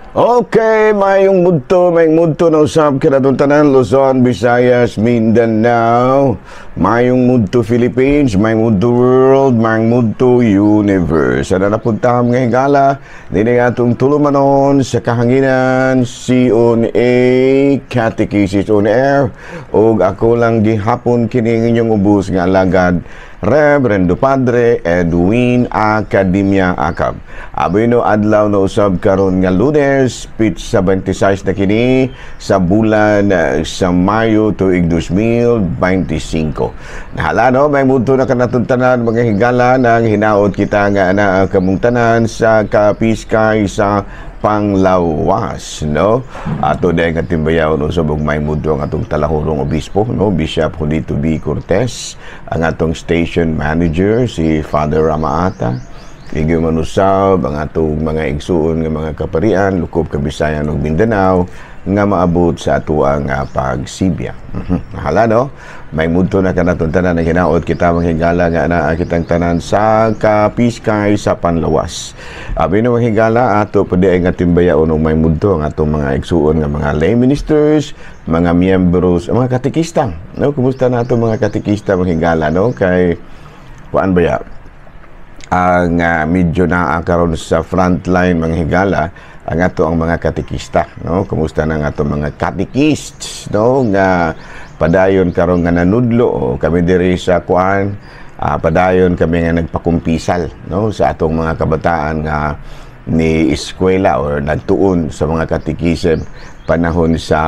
Okay, mayong mudto na usab kanatong tanan, Luzon, Visayas, Mindanao, mayong mudto Philippines, mayong mudto world, mayong mudto universe. Sana napunta mga higala, dini atong tulumanon sa kahanginan, CONA, Catechesis on Air, ug ako lang gihapon kini inyong ubos nga alagad, Reverendo Padre Edwin Academia Acab. Aboy no, adlaw na usab karon nga Lunes, pitsa 26 na kini sa bulan sa Mayo tuig 2025. Nahala no, may mudto na kanatong tanan, mga higala, nang hinaot kita nga ana kamong tanan sa kapiskay sa panglawas, no? Ato dahil nga timbayaw no sa may mudto ang atong talahurong obispo, no, Bishop Julito B. Cortez, ang atong station manager si Father Ramaata, Igyo manusab ang atong mga igsuon nga mga kaparian lukop Kabisayan ug Mindanao nga maabot sa atuang pagsibya. Hala no, may mudto na kanatong tanan, ang hinaot kita, mga higala, nga naa kitang tanan sa kapiskay sa panlawas. Abi no, mga higala, ato pwede nga timbayaon og may mudto ang atong mga igsuon nga mga lay ministers, mga miyembros, mga katekista. No, kumusta na ato mga katekista, mga higala, no? Kay kuan ba ya? Ang medyo naa karon sa frontline, mga higala, ang ato ang mga katekista, no? Kumusta na ang ato mga katekists, no, nga padayon karon nga nanudlo? O, kami diri sa kuan, padayon kami nga nagpakumpisal, no, sa atong mga kabataan nga ni eskwela or nagtuon sa mga katekism panahon sa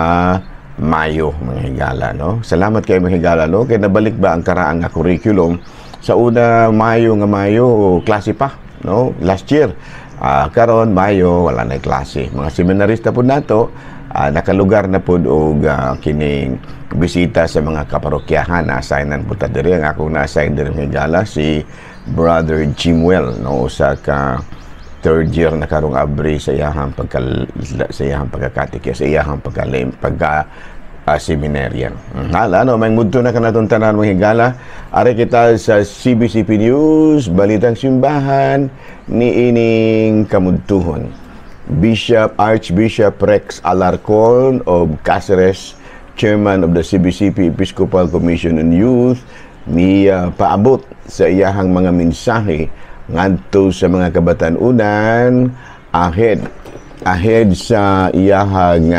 Mayo, mga higala, no? Salamat kay mga higala, no, kay nabalik ba ang karaang nga curriculum. Sa una, Mayo nga Mayo, klase pa, no, last year. Karon Mayo, wala na klase. Mga seminarista po nato, nakalugar na pod og kining bisita sa mga kaparokyahan. Na-assignan po ta diri. Ang akong na-assign diri, mga higala, si Brother Jimwell, no, usa ka third year na karong abri sa iyahang pagkakatikya, sa iyahang pagka seminarian. Hala, no, may mudto na kanatong tanan, mga higala. Ari kita sa CBCP News, Balitang Simbahan, ni ining kamudtuhon. Bishop Archbishop Rex Alarcon of Caceres, chairman of the CBCP Episcopal Commission on Youth, ni paabot sa iyahang mga mensahe ngadto sa mga kabatan-unan ahead ahead sa iyahang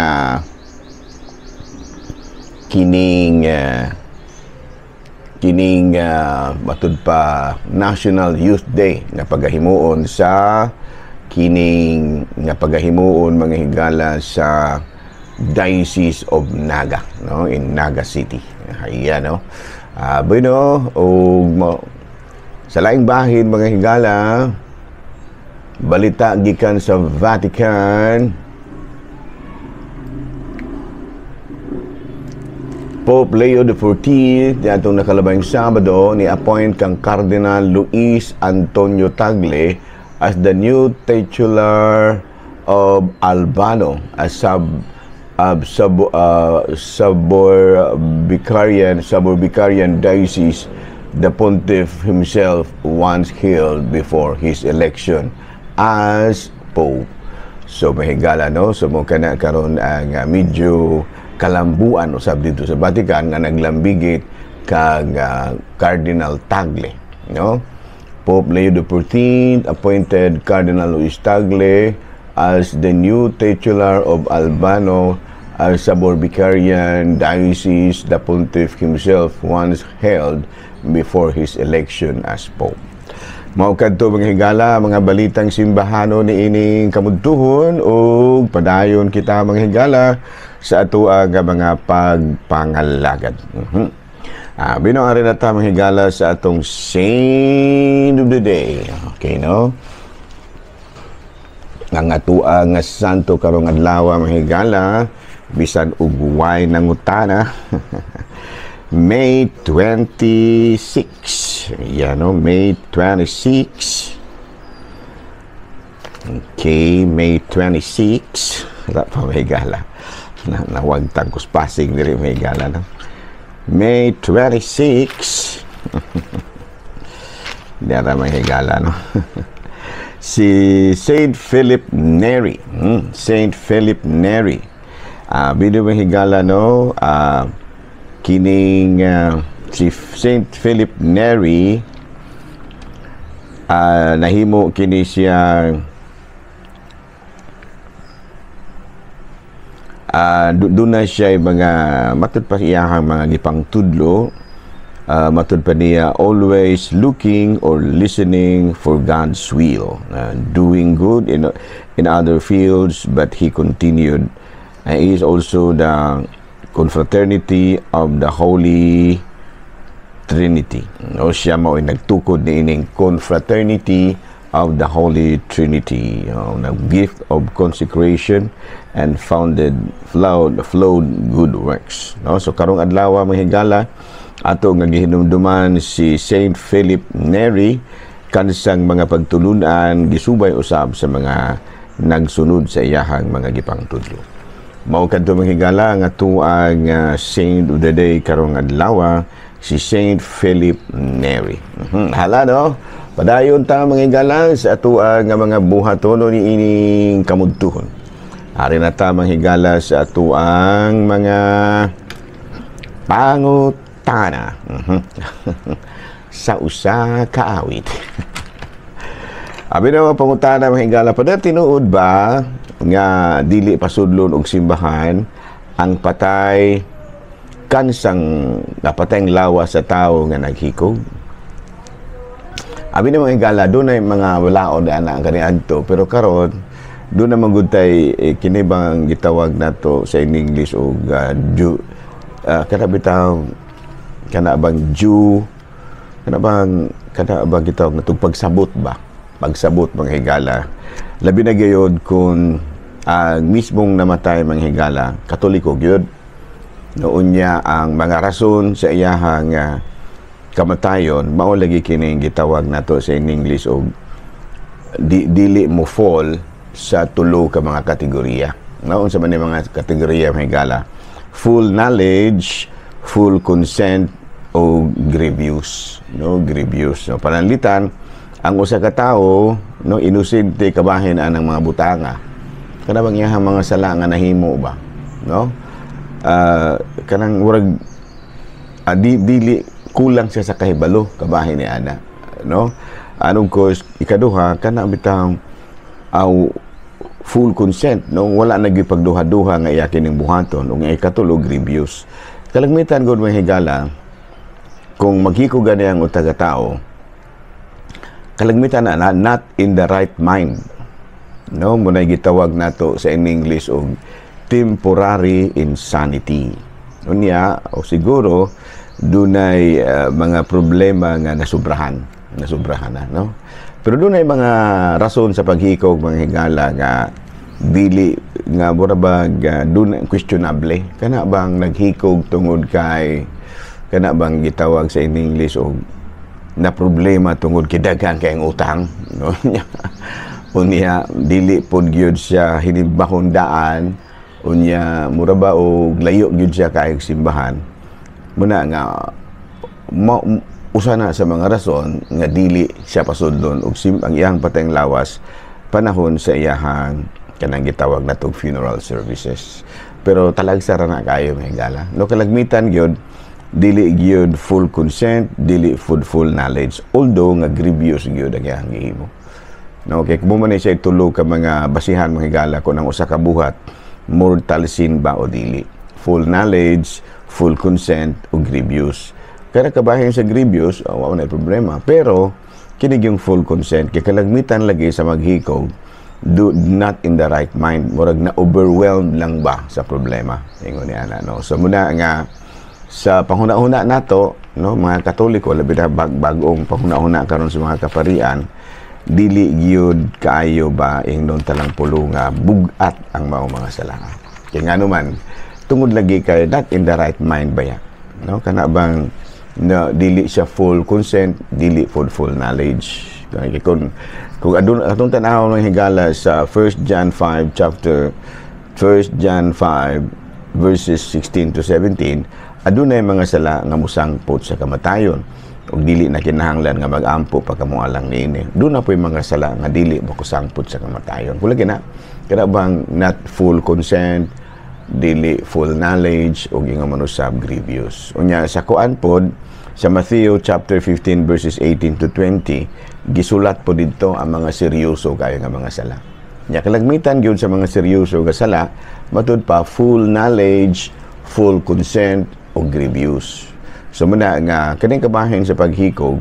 kining matud pa National Youth Day nga pagahimuon sa kining nga pagahimuon, mga higala, sa Diocese of Naga, no, in Naga City. Ayan, no. Bueno, og sa laing bahin, mga higala, balita gikan sa Vatican. Pope Leo XIV niadtong nakalabayng Sabado ni appoint kang Cardinal Luis Antonio Tagle as the new titular of Albano as sub suburbicarian diocese the pontiff himself once held before his election as pope. So mahigala, no, so mo kana karon ang medyo kalambuan usab dito sa Vatican nga naglambigit kag Cardinal Tagle, no? Pope Leo XIV appointed Cardinal Luis Tagle as the new titular of Albano as suburbicarian diocese the pontiff himself once held before his election as pope. Mao kadto, mga higala, mga balitang simbahano ni ining kamudtuhon ug padayon kita, mga higala, sa ato nga mga pagpangalagad. Bino ari na ta, mga higala, sa atong saint of the day. Okay, no? Ang atua nga santo karong adlaw, mga higala, bisan og way nangutana. May 26. Yan, no? May 26. Okay, May 26. Wala pa, may gala. Nawagtang kus pasig diri, may gala, no? May 26. Di ata may higala, no? Si Saint Philip Neri. Saint Philip Neri. Bino, mga higala, no? Kining si Saint Philip Neri, nahimo kini siya doon na siya mga matud pa iyahang mga gipangtudlo, matud pa niya, always looking or listening for God's will, doing good in other fields, but he continued. He is also the Confraternity of the Holy Trinity, no? Siya mao nagtukod ni ining Confraternity of the Holy Trinity, na gift of consecration and founded flowed good works, no? So karong adlaw, mga higala, ato nga gihinumduman si Saint Philip Neri, kansang mga pagtulunan gisubay usab sa mga nagsunod sa iyahang mga gipangtudlo. Mao kadto, mga higala, nga tuang Saint of the Day karong adlaw, si Saint Philip Neri. Hala, no? Padayon ta, mga higala, sa atoang nga mga buhatono ni ining kamudtuhon. Ari na ta, mga higala, sa atoang mga pangutana sa usa ka awit. Abi na mga pangutana, mga higala, pada tinuod ba nga dili pasudlon og simbahan ang patay kansang napatayng lawas sa tao nga naghikog? Abi na, mga higala, doon ay mga walaod ana ang kaniadto, pero karon doon na magud tay eh, kini bang gitawag nato sa in English og due, kana bitaw, kana bang due, kana bang gitawag nato pagsabot ba, pagsabot, mga higala, labi na gayod kung ang mismong namatay, mga higala, Katoliko gyud noon niya, ang mga rason sa iyahang kamatayon mao lagi kining gitawag nato sa in English og dili mo fall sa tulo ka mga kategorya, no? Unsa man ni mga kategorya, mga higala? Full knowledge, full consent o grievous, no? Grievous, no? Pananglitan ang usa ka tawo, no, inosente kabahin anang mga butanga, kana bang iyahang mga sala nga nahimo ba, no? Kanang murag dili kulang siya sa kahibalo kabahin ni ana, no? And of course, ikaduha, kana bitang full consent, no? Wala na gyud pagduha-duha nga iya kining buhaton. Ug ang ikatulo, grievous. Kalagmitan gud, mga higala, kung maghiko gani ang usa ka tawo, kalagmitan na not in the right mind, no? Mao gitawag nato sa in English og temporary insanity. Unya o siguro dunay mga problema nga nasubrahan, nasubrahan na, no? Pero dunay mga rason sa paghikog, mga higala, nga dili nga mura bag dun questionable, kana bang naghikog tungod kay kana bang gitawag sa in English og na problema tungod kay daghan kayong utang, no? Unya dili pod gyud siya hinimbahon daan, unya mura ba og layo gyud siya kayog simbahan, muna nga usa na sa mga rason nga dili siya pasudlon og ang iyang patayng lawas panahon sa iyahang kanang gitawag natog funeral services. Pero talagsa ra na kayo, mga higala, no? Kalagmitan gyud dili gyud full consent, dili full knowledge, although nga grievous gyud ang iyang gihimo, no? Kay kung man siya tulo ka mga basihan, mga higala, kung ang usa ka buhat mortal sin ba o dili: full knowledge, full consent o grievous. Kaya kabahin sa grievous, oh, wala na problema. Pero kini yung full consent, kay kalagmitan lagi sa maghikog do not in the right mind, murag na overwhelmed lang ba sa problema, ingon ni ana, no? So muna nga sa panghuna-huna nato, no, mga Katoliko, labi na bagong panghuna-huna karon sa mga kaparian, dili gyud kaayo ba ingnon talang pulo nga bugat ang mao mga sala, kay ngano man, tungod lagi kay not in the right mind ba ya, no? Kana bang na dili siya full consent, dili full knowledge. Kaya kung adun atong tan-aw ng higala sa 1 John 5 chapter, 1 John 5 verses 16 to 17, adunay mga sala nga musangpot sa kamatayon. Ug dili na kinahanglan nga mag-ampo pa kamo alang niini. Duna poy mga sala nga dili mo kusangpot sa kamatayon. Kula gina kana bang not full consent, dili full knowledge, ug ingon man usab grievous. Unya sa kuan pod, sa Matthew chapter 15 verses 18 to 20, gisulat po didto ang mga seryoso kayo nga mga sala. Nya kalagmitan gyud sa mga seryoso nga sala, matud pa full knowledge, full consent o grievous. So muna nga kaning kabahin sa paghikog,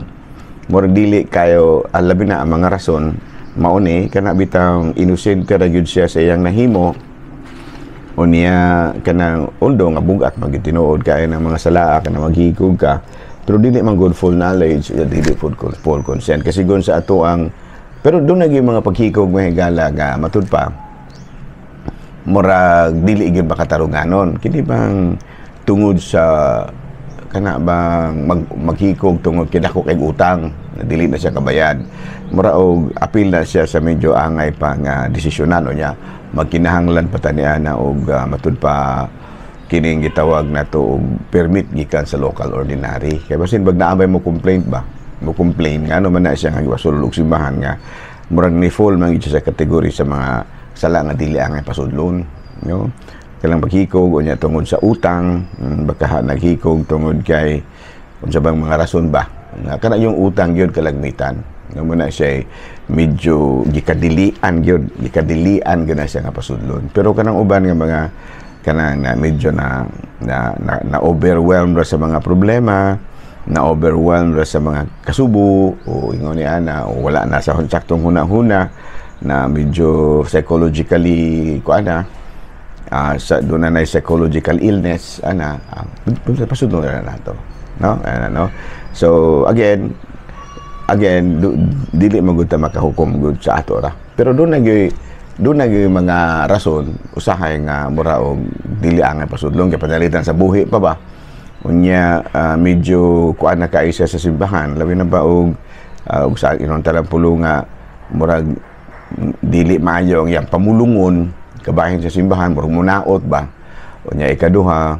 murag dili kayo labi na ang mga rason mao ni kana bitang inosente ra gyud siya sa iyang nahimo. Unya kanang although nga bugat man gyud tinuod kay ng mga sala kana maghikog ka, pero dili man good full knowledge, dili full consent kasi gun sa ato ang, pero duna gyud mga paghikog, mga higala, nga matud pa murag dili gyud makatarunganon. Kini bang tungod sa kana bang maghikog tungod kidako kay utang na dili na siya kabayad, mura og apil na siya sa medyo angay pa nga desisyonan o niya magkinahanglan pa tani ana og matud pa kining gitawag nato og permit gikan sa local ordinary. Kay basin bag naa bay mo complaint ba, mo complain nga ano man na siya nga gipasulod og simbahan nga murag ni fall man gyud siya sa kategory sa mga sala nga dili angay pasudlon, no? Kanang paghikog unya tungod sa utang, baka naghikog tungod kay unsa bang mga rason ba nga kana yung utang gyud kalagmitan nga muna siya medyo gikadilian gyud na siya nga pasudlon. Pero kanang uban nga mga kanang na medyo na overwhelmed ra sa mga problema, na overwhelmed ra sa mga kasubo o ingon ni ana o wala na sa saktong huna-huna, na medyo psychologically kuan na, sa duna na psychological illness ana, pasudlon na nato, no? Ana, no? So again again dili man gud ta makahukom gud sa ato ra, pero duna gyud mga rason usahay nga mura og dili angay pasudlon kay panalitan sa buhi pa ba. Unya medyo kuan na kaayo siya sa simbahan, labi na ba og sa inon talang pulo nga murag dili maayo ang iyang pamulungon kabahin sa simbahan, murag munaot ba. Unya ikaduha,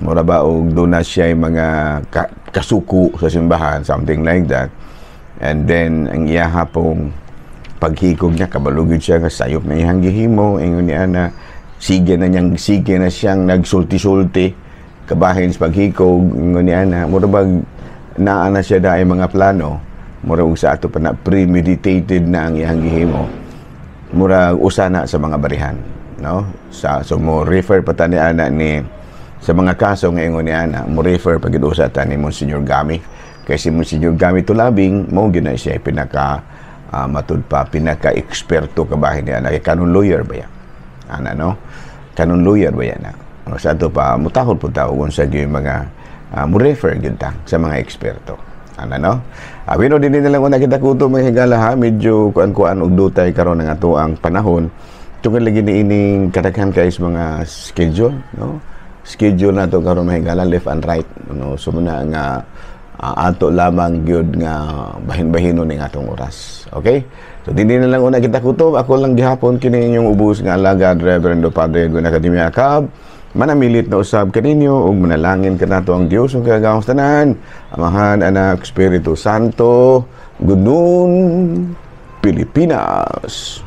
mura ba og duna siya mga kasuko sa simbahan, something like that. And then ang iyaha pong paghikog niya, kabalo gyud siya nga sayop na iyang gihimo, ingon ni ana, sige na siyang nagsulti-sulti kabahin sa paghikog, ingon ni ana, mura bag naa na siya dahil mga plano, mura og sa ato pa na premeditated na ang iyang gihimo, mura usa na sa mga barihan, no? Sa so mo refer pa ta ni ana ni sa mga kaso nga ingon ni ana, mo refer pa gid usa ta ni Monsignor Gami, kay si Monsignor Gami Tulabing mo gyud na siya pinaka matud pa pinaka eksperto kabahin ni ana, kay canon lawyer ba ya ana, no? Canon lawyer ba ya na? Sa ato pa mutahod pud ta og unsa gyud mga mo refer gyud ta sa mga eksperto ana, no? Abi no, dinhi na lang una kita kutob, mga higala, ha. Medyo kuan-kuan og dutay karon ang ato ang panahon tungod lagi ni ining kadaghan kay sa mga schedule, no? Schedule na to karon, mga higala, left and right, no? So muna nga ato lamang gyud nga bahin-bahinon ning atong oras. Okay, so dinhi na lang una kita kutob. Ako lang gihapon kini inyong ubos nga alagad, Reverendo Padre Edwin Academia Acab, manamilit na usab kaninyo ug manalangin kanato ang Dios ang kagahom tanan, Amahan, Anak, Espiritu Santo. Good noon, Pilipinas.